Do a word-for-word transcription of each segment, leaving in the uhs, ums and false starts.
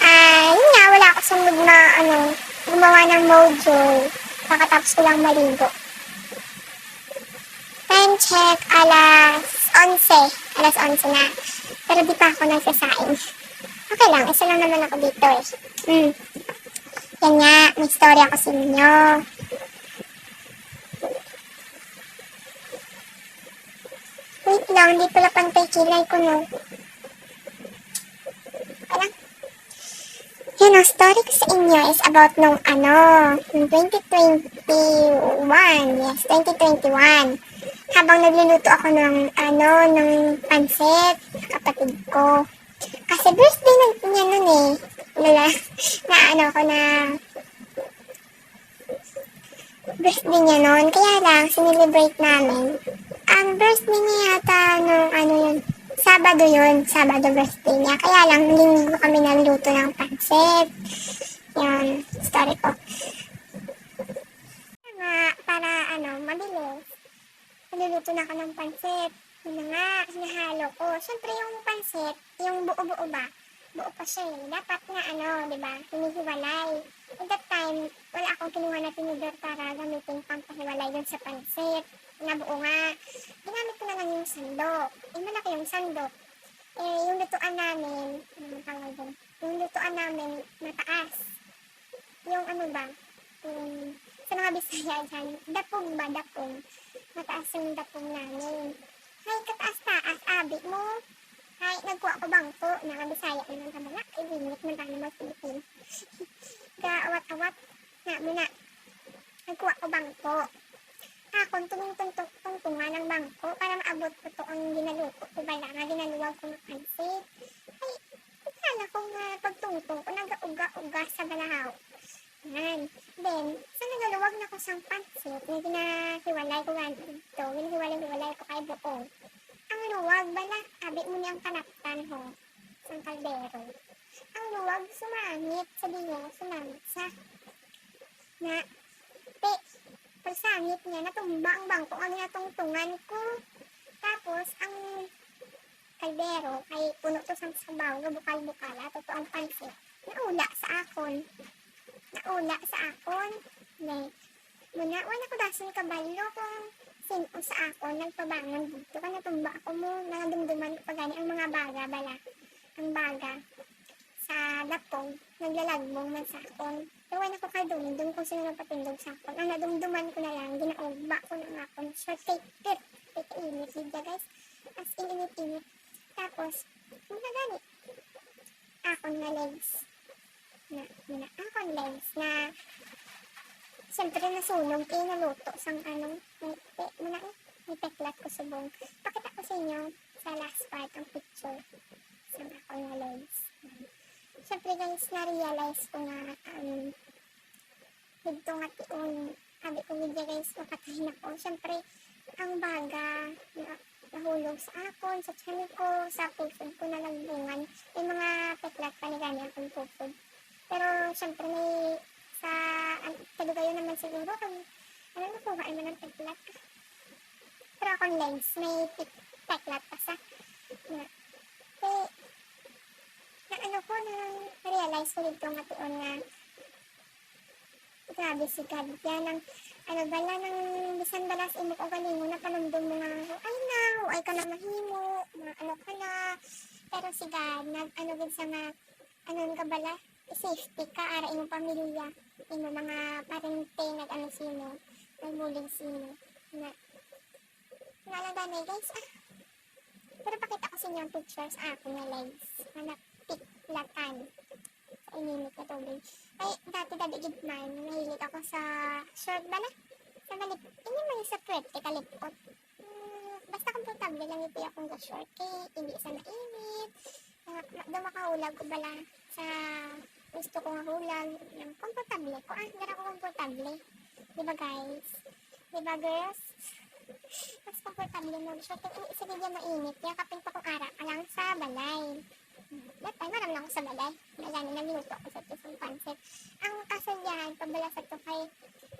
Ah, yun nga, wala ako sa mood na, ano, gumawa ng mojo. Kakatapos ko lang maligo. Time check, alas onse. Alas onse na. Pero di pa ako nagsasaing. Okay lang, isa lang naman ako dito eh. Hmm. Yan nga, may story ako sa inyo. Wait lang, hindi pala pantay kilay ko, no? Alam, yun, ang story ko sa inyo is about nung ano, nung twenty twenty-one. Yes, twenty twenty-one. Habang nagluluto ako ng, ano, ng pansit, kapatid ko. Kasi birthday na niya nun eh. Nala, na ano ko na, birthday niya nun. Kaya lang, sinelebrate namin. Ang birthday niya yata nung ano yun, Sabado yun. Sabado birthday niya. Kaya lang, linggo kami nagluto ng pansit. Yun, story ko. Nga, para ano, mabilis. Niluluto na ako ng pansit. Yun na nga, hinahalo ko. Siyempre yung pansit, yung buo-buo ba? Buo pa siya eh. Dapat nga ano, di ba? Hinihiwalay. At that time, wala akong kinuha na tinidor para gamitin pang pahiwalay dun sa pansit. Na buo nga. Ginamit ko na lang yung sandok. Eh, malaki yung sandok. Eh, yung lutuan namin, ano ang tawag dun? Yung lutuan namin, mataas. Yung ano ba? Yung, sa mga Bisaya dyan, dapog ba? Dapog. Mataas yung dapog namin. Hay, kataas-taas, abi mo. Hay, nagkuha ko bangko. Mga Bisaya naman ka mga, ay, linyot man tayo mag-Pilipino. Kaawat-awat. Na, muna. Nagkuha ko bangko. Akon, tumingtungtong-tungtungan ang bangko para maabot ko to ang ginaluto ko bala nga ginaluwag ko na pansit. Ay, akala ko nga pagtungtong ko, nag-uga-uga sa balahaw. Yan. Then, sa nagaluwag na ko sang pansit, nga ginahiwalay ko gani dito, ginahiwalay-hiwalay ko kay buo. Ang luwag, bala, abi mo niyang kanaptan, ho, sang kaldero. Ang luwag, sumangit, sabi niya, sumangit sa, na, te, pagsangit niya, natumba ang bangko nga ginatungtungan ko. Tapos, ang kaldero, kay puno to sang sabaw, nga bukal-bukal, ato to ang pansit. Naula sa akon. Naula sa akon. Ne, muna, wala ko dason kabalo kung sino sa akon nagpabangon dito. Kaya natumba ako mo, nadumduman ko pa gani ang mga baga, bala. Ang baga. Sa dapog, naglalagmong man sa akon. Pero wala ko kadumdum kung sino nagpatindog sa akon. Ang nadumduman ko na lang, ginaugba ko na nga akon. Short kay, kay, kay init, guys. As in, init-init. Tapos, mga gani, akon nga legs. Na, na, akon legs na, siyempre, nasunog, eh, naluto sang ano, may, eh, muna, eh, may peklat ko subong. Pakita ko sa inyo sa last part ang picture sa akon nga legs. Siyempre, guys, na-realize ko nga, um, dito nga tion, sabi ko, "Hindi, guys, papatayin ako." Siyempre, ang baga na nahulog sa akon, sa tiyan ko, sa pusod ko na nagbungan. May mga peklat pa ni gani akong pusod. Pero, siyempre, may sa, an-, kadugayon naman siguro kung ano, nakuha naman ang peklat. Pero akong legs, may pek-, peklat pa sa, na, eh, na ano ko, na-realize ko dito nga tion nga grabe si God. Yan ang, ano bala, nang bisan bala sa imo kaugalingon na panumdom mo nga, "Ay na, ay ka na mahimo, mga ano ka na." Pero si God, nag, ano gid sa nga, ano ka bala, safety ka, ara imo pamilya, imo mga parente, nag-ano simo, nagbulig simo. Na, wala danay, guys, ah. Pero pakita ko sa inyo ang picture sa akon nga legs, nga napiklatan sa ininit na tubig. Kay dati, dati gid man, mahilig ako sa short ba na? Sa malip-, ini man sa puwerte kalipot. Hmm, basta komportable lang ito akong ga-short. Kay hindi sa mainit. Ah, ma-, daw makahulag ko bala sa gusto ko nga hulag. Yung komportable ko. Ah, gara ko komportable. Di ba, guys? Di ba, girls? Mas komportable mag-short. Kay ini, sige, diyan mainit. Kaya kapin pa kung ara ka lang sa balay. That time, aram lang ako sa balay. Nagani, nagluto ako sa tusong pansit. Ang kasulyahan pa bala sa to kay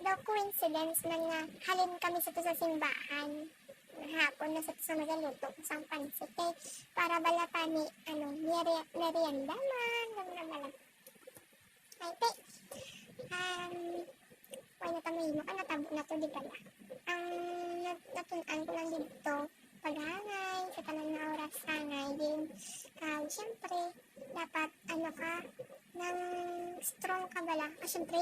daw coincidence man nga halin kami sa to sa simbahan. Hapon na sa, sa magaluto ko sa pansit. Kay para bala pa ni, ano, meri-, merienda man, ganun na bala. Ay, te, um, wala na ta mahimo. Ah, natabo na to, di bala. Ang nat-, natun-an ko lang dito, paghangay, sa tanan na oras, hangay din. Kag, syempre, dapat, ano ka, nang strong ka bala. Ah, syempre,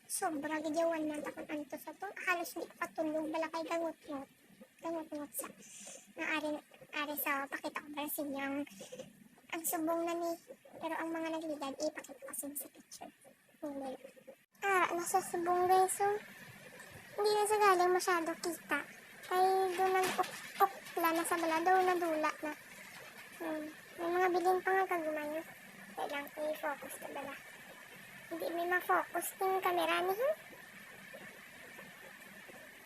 sobra gid yawan man takon antos sa to. Halos di ka katulog, bala kay gangot-ngot. Gangot-ngot sa, na ari, ari sa, pakita ko bala sa inyo ang, ang subong na ni, pero ang mga nagligad, ipakita ko sa inyo sa picture. Hindi. Ah, nasa subong, guys, so, hindi na siya galing masyado kita. Kay doon nag-ukla na sa bala, daw nadula na. Hmm. May mga bilin pa nga kagumay, no? Kailang i-focus ka bala. Hindi may ma-focus yung camera ni, hmm?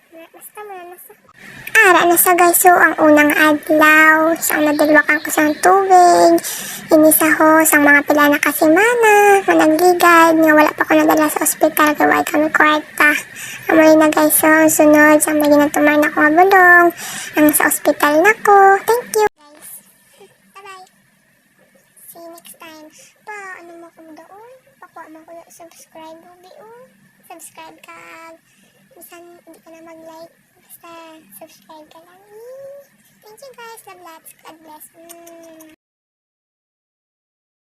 Na, basta mo na nasa. Ara na sa, guys, so ang unang adlaw, siyang nadalwakan ko sa tubig. Ini sa ho, sa mga pila na kasemana, na nagligad, nga wala pa ko nadala sa ospital, kay wala kami kwarta. Amoy na, guys, so ang sunod, sa may ginatumar na ko nga bulong, ang sa ospital na ko. Thank you, guys. Bye-bye. See you next time. Pa, ano mo kung doon? Pakuha mo ko yung subscribe, Ruby, oh. Subscribe ka. Minsan, hindi ka na mag-like. Basta, subscribe ka lang. Yee! Thank you, guys. Love lots. God bless. Mm.